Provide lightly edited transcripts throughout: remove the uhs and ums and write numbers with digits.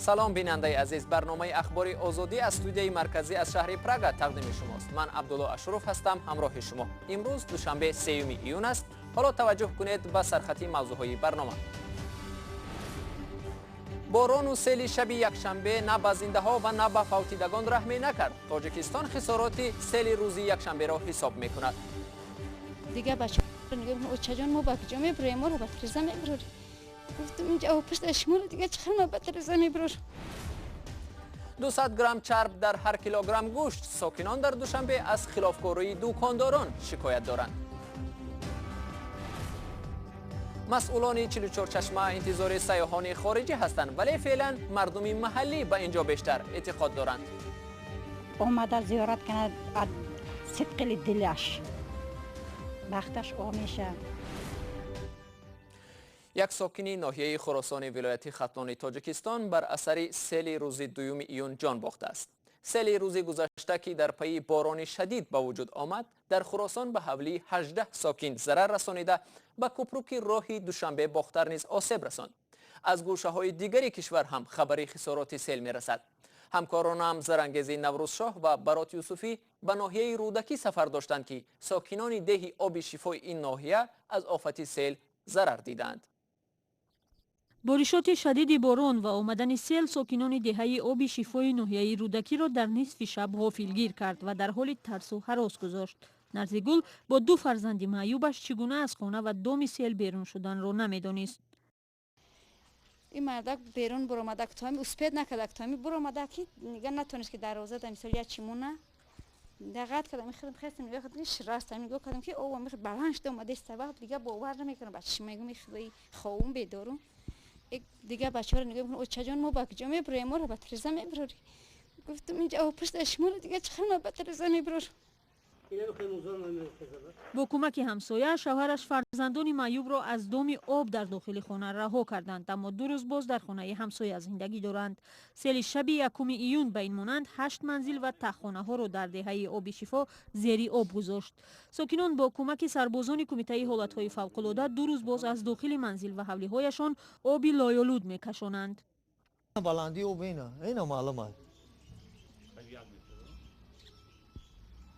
Салом, бинандаи азиз. Барномаи Ахбори Озодӣ аз студияи марказӣ аз шаҳри Прага тақдими шумост. Ман Абдулло Ашуров ҳастам, ҳамроҳи шумо. Имрӯз душанбе, 3 июн аст. Ҳоло таваҷҷӯҳ кунед ба сархати мавзӯъҳои барнома. Борону сели шаби якшанбе на ба зиндаҳо ва на ба фавтидагон раҳме накард. Тоҷикистон хисороти сели рӯзи якшанберо ҳисоб мекунад. Дига бача нигоҳ: «Очаҷон, мо ба куҷо мебуроем? Моро ба треза мебурорем». Гуфтам: «Инҷа пушта шуморо дига чӣ хел ма ба треза мебурорам?» 200 грамм чарб дар ҳар килограмм гӯшт. Сокинон дар Душанбе аз хилофкории дукондорон шикоят доранд. Масъулони 44 чашма интизори сайёҳони хориҷӣ ҳастанд, вале феълан мардуми маҳаллӣ ба ин ҷо бештар эътиқод доранд. Омада зиёрат кунад, сидқили дилаш бахташ омеша. Як сокини ноҳияи Хуросони вилояти Хатлони Тоҷикистон бар асари сели рӯзи 2 июн ҷон бохтааст. Сели рӯзи гузашта, ки дар пайи борони шадид ба вуҷуд омад, дар Хуросон ба ҳавлии 18 сокин зарар расонида, ба кӯпруки роҳи Душанбе Бохтар низ осеб расонд. Аз гӯшаҳои дигари кишвар ҳам хабари хисороти сел мерасад. Ҳамкоронам Зарангези Наврӯзшоҳ ва Барот Юсуфӣ ба ноҳияи Рӯдакӣ сафар доштанд, ки сокинони деҳи Оби Шифои ин ноҳия аз офати сел зарар дидаанд. Боришоти шадиди борон ва омадани сел сокинони деҳаи Оби Шифои ноҳияи Рӯдакиро дар нисфи шаб ғофилгир кард ва дар ҳоли тарсу ҳарос гузошт. Нарзигул бо ду фарзанди маъюбаш чӣ гуна аз хона ва доми сел берун шуданро намедонист. Ин мардак берун буромада, томи успеть накарда, томи буромада, ки нига натонист, ки дарвоза да мисол як чимуна дағат кардам. Хелм хестам, нигоҳ кардам, шираст. Нигоҳ кардам, ки об мех баланд шуда омадеста. Вақт дига бовар намекунам, ба чӣ мегӯм, худои ховум бедорум. Дига бачаҳоро нигоҳ мекунам: «Очаҷон, мо ба куҷо мебуроем? Моро ба треза мебурорӣ». Гуфтам: «Инҷа пушта шуморо дига чӣ хел ма ба треза мебурорам?» Бо кӯмаки ҳамсоя, шавҳараш фарзандони маъюбро аз доми об дар дохили хона раҳо карданд, аммо 2 рӯз боз дар хонаи ҳамсоя зиндагӣ доранд. Сели шаби 1 июн ба ин монанд ҳашт манзил ва таххонаҳоро дар деҳаи Оби Шифо зери об гузошт. Сокинон бо кӯмаки сарбозони Кумитаи ҳолатҳои фавқулода 2 рӯз боз аз дохили манзил ва ҳавлиҳояшон оби лоёлуд мекашонанд. Баландии об ина маълум аст,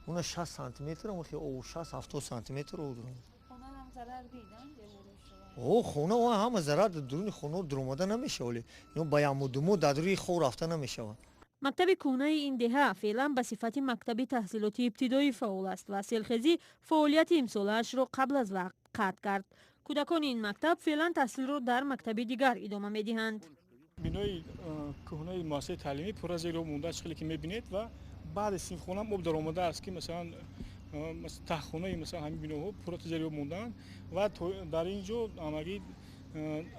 уна 60 сантиметр, 60, 70 сантиметр об. О, хона ҳама зарар. Дуруни хона дуромада намешава, ино ба ямудумо дар рӯи хов рафта намешавад. Мактаби кӯҳнаи ин деҳа феълан ба сифати мактаби таҳсилоти ибтидоӣ фаъол аст ва селхезӣ фаъолияти имсолаашро қабл аз вақт қатъ кард. Кӯдакони ин мактаб феълан таҳсилро дар мактаби дигар идома медиҳанд. Бинои кӯҳнаи муассисаи таълимӣ пурра зери об мондааст, хеле ки мебинед, ва баъди синфхона об даромадааст, ки масалан таҳхонаи, масалан, ҳамин биноҳо пурра зери об мондаанд ва дар ин ҷо ҳамагӣ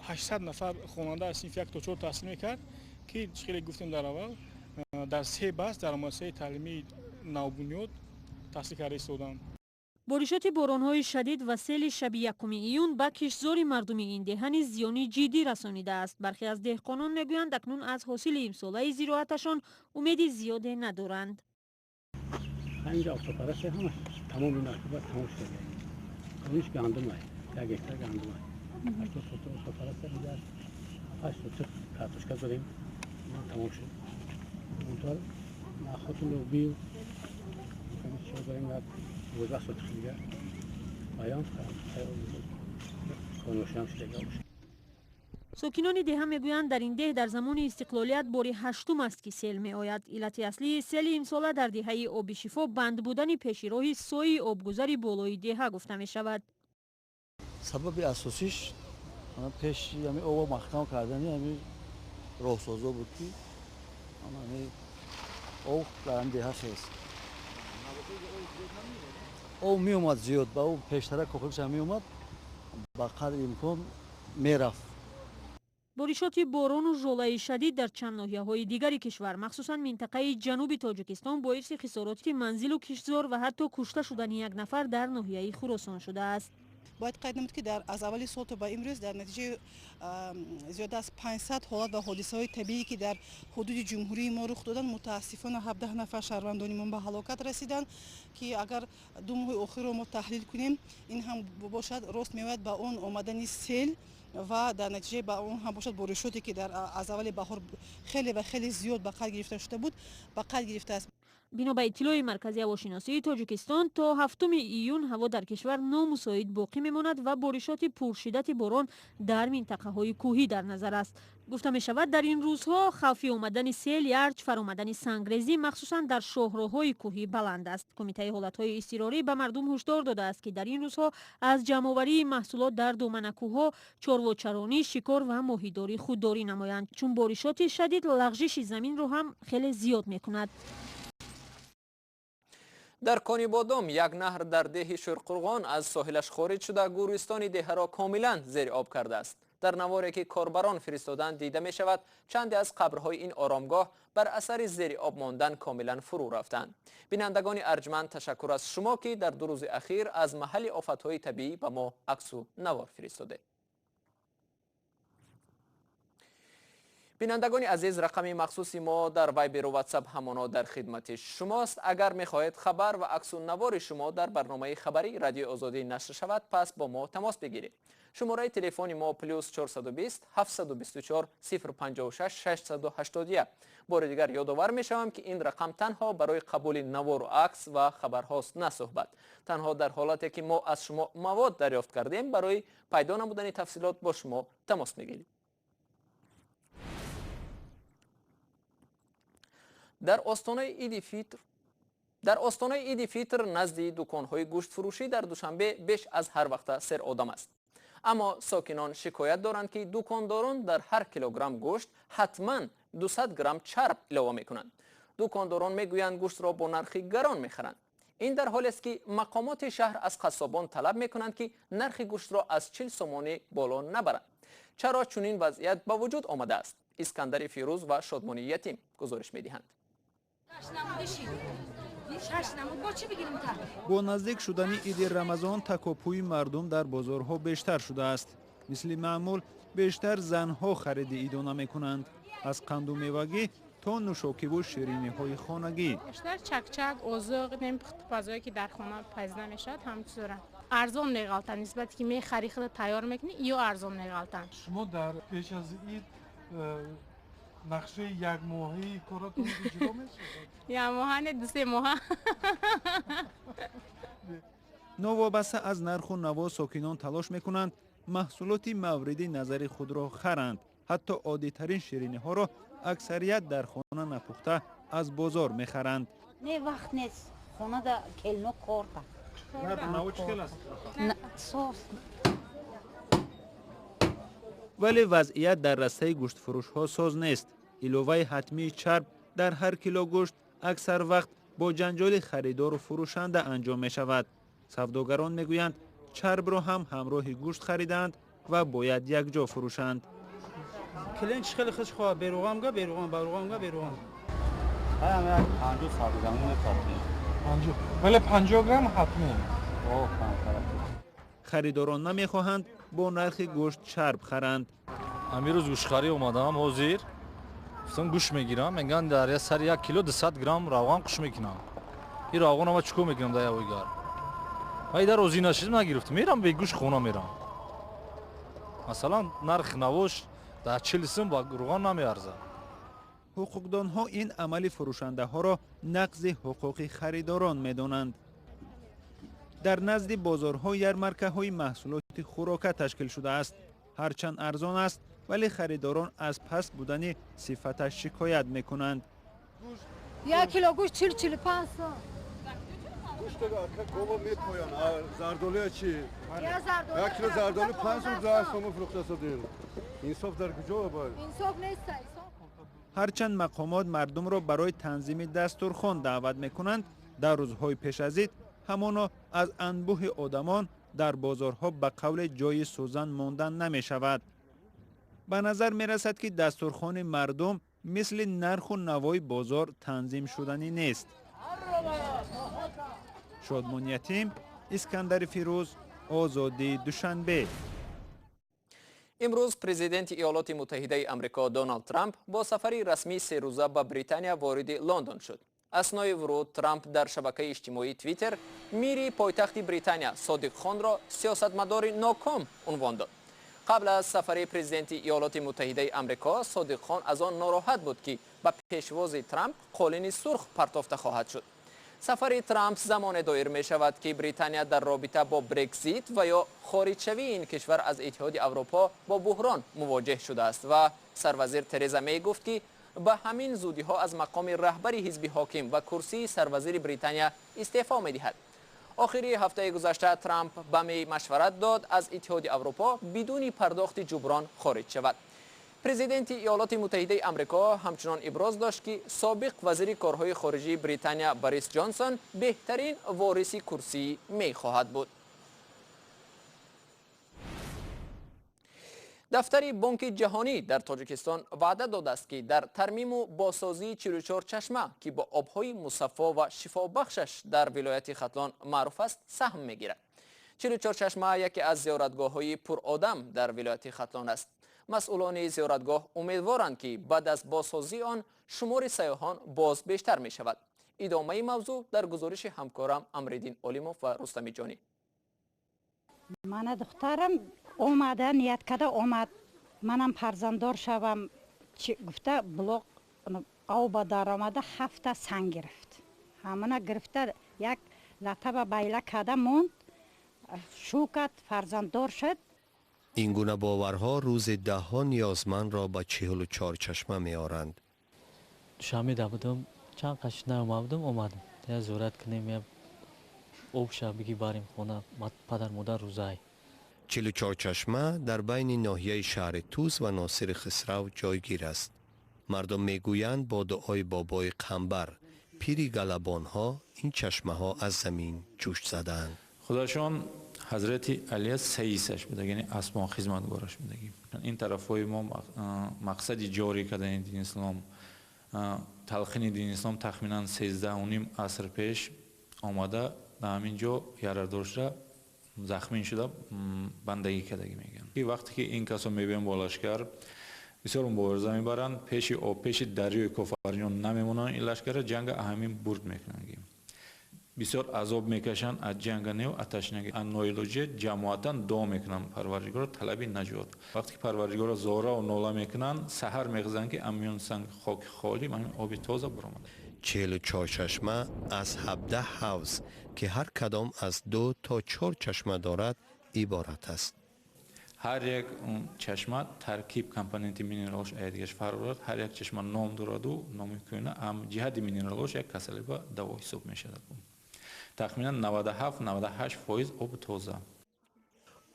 800 нафар хонанда аз синфи як то чор таҳсил мекард, ки хеле гуфтем, дар аввал дар се баст дар муассисаи таълимии навбунёд таҳсил карда истоданд. Боришоти боронҳои шадид ва сели шаби 1 июн ба киштзори мардуми ин деҳа низ зиёни ҷиддӣ расонидааст. Бархе аз деҳқонон мегӯянд, акнун аз ҳосили имсолаи зироаташон умеди зиёде надоранд. Ҳаминҷо офтобпараст ҳама тамоми мактуба тамом шуда. Иш гандум, 1 гектар гандум, 80 сотих офтобпараст, дигар 8 сотих картошка дорем, тамом шуд. Мунтаҳо нахоту лӯбию чиҳо дорем, 12 сотих дигар баян коношиам шудага. Сокинони деҳа мегӯянд, дар ин деҳ дар замони истиқлолият бори ҳаштум аст, ки сел меояд. Иллати аслии сели имсола дар деҳаи Оби Шифо банд будани пеши роҳи сои обгузари болои деҳа гуфта мешавад. Сабаби асосиш пеши ҳами обо маҳкам кардани ҳами роҳсозо буд, ки ҳами об дар ҳами деҳа хест. Об меомад зиёд, ба об пештара кохибша меомад, ба қадри имкон мерафт. Боришоти борону жолаи шадид дар чанд ноҳияҳои дигари кишвар, махсусан минтақаи ҷануби Тоҷикистон, боиси хисороти манзилу киштзор ва ҳатто кушта шудани як нафар дар ноҳияи Хуросон шудааст. Бояд қайд намуд, ки аз аввали сол то ба имрӯз дар натиҷаи зиёда аз 500 ҳолат ва ҳодисаҳои табиӣ, ки дар ҳудуди ҷумҳурии мо рух доданд, мутаассифона 17 нафар шаҳрвандони мо ба ҳалокат расиданд, ки агар 2 моҳи охирро мо таҳлил кунем, ин ҳам бошад, рост меояд ба он омадани сел. Ва дар натиҷаи ба он ҳам бошад боришоте ки дар аз аввали баҳор хеле ва хеле зиёд ба қайд гирифта шуда буд, ба қайд гирифтааст. Бино ба иттилои Маркази ҳавошиносии Тоҷикистон, то 7 июн ҳаво дар кишвар номусоид боқӣ мемонад ва боришоти пуршиддати борон дар минтақаҳои кӯҳӣ дар назар аст. Гуфта мешавад, дар ин рӯзҳо хавфи омадани сел, ярч, фаромадани сангрезӣ, махсусан дар шоҳроҳҳои кӯҳӣ баланд аст. Кумитаи ҳолатҳои изтирорӣ ба мардум ҳушдор додааст, ки дар ин рӯзҳо аз ҷамъоварии маҳсулот дар доманакӯҳҳо, чорвочаронӣ, шикор ва моҳидорӣ худдорӣ намоянд, чун боришоти шадид лағжиши заминро ҳам хеле зиёд мекунад. Дар Конибодом як наҳр дар деҳи Шӯрқурғон аз соҳилаш хориҷ шуда, гӯристони деҳаро комилан зери об кардааст. Дар наворе ки корбарон фиристоданд дида мешавад, чанде аз қабрҳои ин оромгоҳ бар асари зери об мондан комилан фурӯ рафтанд. Бинандагони арҷманд, ташаккур аз шумо, ки дар 2 рӯзи ахир аз маҳалли офатҳои табиӣ ба мо аксу навор фиристодед. Бинандагони азиз, рақами махсуси мо дар Вайберу Ватсап ҳамоно дар хидмати шумост. Агар мехоҳед хабар ва аксу навори шумо дар барномаи хабарии Радиои Озодӣ нашр шавад, пас бо мо тамос бигиред. Шумораи телефони мо плюс 420 724 056 681. Бори дигар ёдовар мешавам, ки ин рақам танҳо барои қабули навору акс ва хабарҳост, на суҳбат. Танҳо дар ҳолате ки мо аз шумо мавод дарёфт кардем, барои пайдо намудани тафсилот бо шумо тамос мегирем. Дар остонаи иди фитр назди дуконҳои гӯштфурӯшӣ дар Душанбе беш аз ҳар вақта сер одам аст. Аммо сокинон шикоят доранд, ки дукондорон дар ҳар килограмм гӯшт ҳатман 200 грамм чарб илова мекунанд. Дукондорон мегӯянд, гӯштро бо нархи гарон мехаранд. Ин дар ҳолест, ки мақомоти шаҳр аз қассобон талаб мекунанд, ки нархи гӯштро аз 40 сомонӣ боло набаранд. Чаро чунин вазъият ба вуҷуд омадааст? Искандари Фирӯз ва Шодмонии Ятим гузориш медиҳанд. Бо наздик шудани иди Рамазон такопӯи мардум дар бозорҳо бештар шудааст. Мисли маъмул бештар занҳо хариди идона мекунанд, аз қанду мевагӣ то нӯшокиву шириниҳои хонагӣ. Бештар чакчак, озуқ, пухтупазое ки дар хона пазида намешавад, ҳам чизоранд. Арзон меғалтанд, нисбате ки мехари худа тайёр мекунӣ, ё арзон меғалтанд. Шумо дар пеш аз ид нақшаи якмоҳаи коратон иҷро мешавад? Якмоҳа не, 2-3 моҳа. Новобаста аз нарху наво сокинон талош мекунанд маҳсулоти мавриди назари худро харанд. Ҳатто оддитарин шириниҳоро аксарият дар хона напухта аз бозор мехаранд. Не, вақт нест, хонада келно корта. Наво чӣ хел аст? Сос. Вале вазъият дар растаи гӯштфурӯшҳо соз нест. Иловаи ҳатмии чарб дар ҳар кило гӯшт аксар вақт бо ҷанҷоли харидору фурӯшанда анҷом мешавад. Савдогарон мегӯянд, чарбро ҳам ҳамроҳи гӯшт харидаанд ва бояд якҷо фурӯшанд. Клиент чӣ хеле хуш хоҳад, беруғам га, беруғам, баруғам га, беруғам. Вале 50 грамм ҳатмӣ. Харидорон намехоҳанд бо нархи гӯшт чарб харанд. Амирӯз гӯштхарӣ омадаам, ҳозир гуфтам гӯшт мегирам, мегӯянд дар сари 1 кило 200 грамм равған қуш мекунам. Ин равғанро ман чӣ кор мекунам дар явойгар? Ман ида розӣ нашидам, нагирифтам, мерам бе гӯшт хона мерам. Масалан, нархи навош дар 40 сум ба равған намеарзад. Ҳуқуқдонҳо ин амали фурӯшандаҳоро нақзи ҳуқуқи харидорон медонанд. Дар назди бозорҳо ярмаркаҳои маҳсулоти хӯрока ташкил шудааст. Ҳарчанд арзон аст, вале харидорон аз паст будани сифаташ шикоят мекунанд. 1 кило гӯшт 40-45 сом. Зардолуя чӣ? 1 кило зардолу 5 сом, 10 сом фурӯхта содем. Инсоф дар куҷо бояд? Инсоф нест. Ҳарчанд мақомот мардумро барои танзими дастурхон даъват мекунанд, дар рӯзҳои пеш аз ид ҳамоно аз анбӯҳи одамон дар бозорҳо ба қавле ҷои сӯзан мондан намешавад. Ба назар мерасад, ки дастурхони мардум мисли нарху навои бозор танзим шуданӣ нест. Шодмон Ятим, Искандари Фирӯз, Озодӣ, Душанбе. Имрӯз президенти Иёлоти Муттаҳидаи Амрико Доналд Трамп бо сафари расмии серӯза ба Британия вориди Лондон шуд. Аснои вуруд Трамп дар шабакаи иҷтимоии Твиттер мири пойтахти Британия Содиқ Хонро сиёсатмадори ноком унвон дод. قبل از سفر پرزیدنت ایالات متحده آمریکا، صادق خان از آن ناراحت بود که به پیشواز ترامپ قالین سرخ پرتافته خواهد شد. سفر ترامپ زمان دایر می شود که بریتانیا در رابطه با برگزیت و یا خارج شوی این کشور از اتحاد اروپا با بحران مواجه شده است و سروزیر ترزا می گفت که به همین زودی ها از مقام رهبر حزب حاکم و کرسی سروزیر بریتانیا استعفا می دهد. آخری هفته گذشته ترامپ به می مشورت داد از اتحاد اروپا بدون پرداخت جبران خارج شود. پرزیدنت ایالات متحده آمریکا همچنان ابراز داشت که سابق وزیر کارهای خارجی بریتانیا باریس جانسون بهترین وارث کرسی می خواهد بود. دفتر بانک جهانی در تاجیکستان وعده داده است که در ترمیم و بازسازی 44 چشمه که با آبهای مصفا و شفابخشش در ولایت ختلان معروف است سهم میگیرد. 44 چشمه یکی از زیارتگاه‌های پرآدم در ولایت ختلان است. مسئولان زیارتگاه امیدوارند که بعد از بازسازی آن شمار سیاحان باز بیشتر می شود. ادامه موضوع در گزارش همکارم امردین علیموف و رستمی جانی. من دخترم اومده نیت کرده اومد منم فرزنددار شوم گفته بلوغ آب در آمده 7 سنگ گرفت. همانا گرفته یک لطه به بیله کرده موند شوکت فرزنددار شد. این گونه باورها روز ده‌ها نیازمند را به 44 چشمه می‌آورند. دوشنبه بودم چند قش نیامدم اومدم یا زیارت کنیم یا آب شب بگی بریم خونه پدر مادر روزای. 44 چشمه در بین ناحیه شهر توس و ناصر خسرو جایگیر است. مردم میگویند با دعای بابای قنبر پیری گلبانها این چشمه ها از زمین جوش زدند. خداشان حضرت علی سیسش بوده، یعنی اسمان خدمتگارش بوده. این طرفای ما مقصد جاری کردن دین اسلام، تلقین دین اسلام تخمینا 13.5 عصر پیش آمده در همینجا یارداشت را زخمی شده بندگی کردگی میگن. وقتی که این کسا میبینن با لشکر بسیار مبارزه میبرن، پیش آب پیش دریای کافرنیان نمیمونن، این لشکر جنگ همین برد میکنن. بسیار عذاب میکشن از جنگ نیو آتش نگی. نویلوژی جماعتا دعا میکنن پروردگار طلبی نجات. وقتی که پروردگار زاره و ناله میکنن سحر میخزن که امیون سنگ خاک خالی من آب تازه برآمده. 44 چشمه از 17 حوض که هر کدام از 2 تا 4 چشمه دارد عبارت است. هر یک چشمه ترکیب کمپوننت مینرالش ایدگش فرق دارد. هر یک چشمه نام دارد و نام کنه هم جهت مینرالش یک کسلی با دوا حساب میشود. تخمینا 97-98% آب تازه.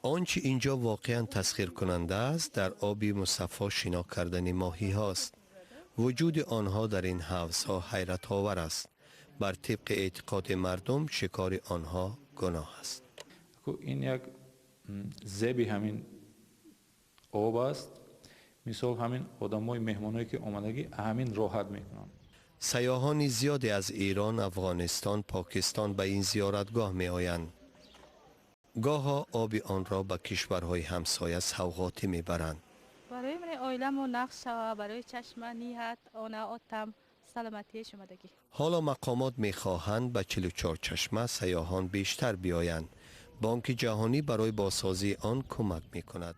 آنچه اینجا واقعا تسخیر کننده است در آب مصفا شنا کردن ماهی هاست. وجود آنها در این حوض ها حیرت آور است. بر طبق اعتقاد مردم شکار آنها گناه است. این یک زبی همین آب است. مثال همین آدمای مهمانایی که آمدگی همین راحت میکنن. سیاحان زیادی از ایران، افغانستان، پاکستان به این زیارتگاه می آیند. گاها آب آن را به کشورهای همسایه سوغاتی می برند. برای من عائله‌مو نقش شوه، برای چشمه نیحت آنه آتم سلامتی شمدگی. حالا مقامات می خواهند به 44 چشمه سیاحان بیشتر بیایند. بانک جهانی برای بازسازی آن کمک می کند.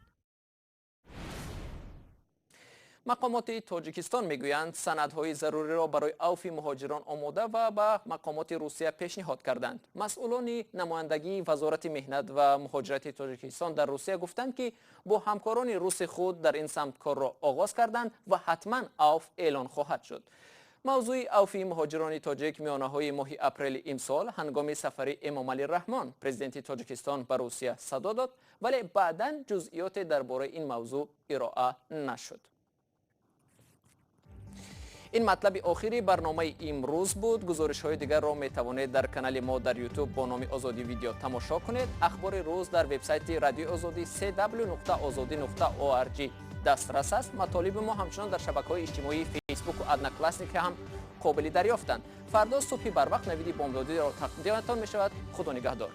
مقامات تاجیکستان میگویند سندهای ضروری را برای عفو مهاجران آماده و به مقامات روسیه پیشنهاد کردند. مسئولان نمایندگی وزارت مهنت و مهاجرت تاجیکستان در روسیه گفتند که با همکاران روس خود در این سمت کار را آغاز کردند و حتما عفو اعلان خواهد شد. موضوع عفو مهاجران تاجیک میانه‌های ماه اپریل امسال هنگام سفر امامعلی رحمان پرزیدنت تاجیکستان به روسیه صدا داد، ولی بعداً جزئیات درباره این موضوع ارائه نشد. این مطلب آخری برنامه امروز بود. گزارش های دیگر را می توانید در کانال ما در یوتیوب با نام آزادی ویدیو تماشا کنید. اخبار روز در وبسایت رادیو آزادی cw.azadi.org دسترس است. مطالب ما همچنان در شبکه‌های اجتماعی فیسبوک و ادناکلاسیک هم قابل دریافتند. فردا صبح بر وقت نوید بامدادی را تقدیمتان می شود. خدا نگهدار.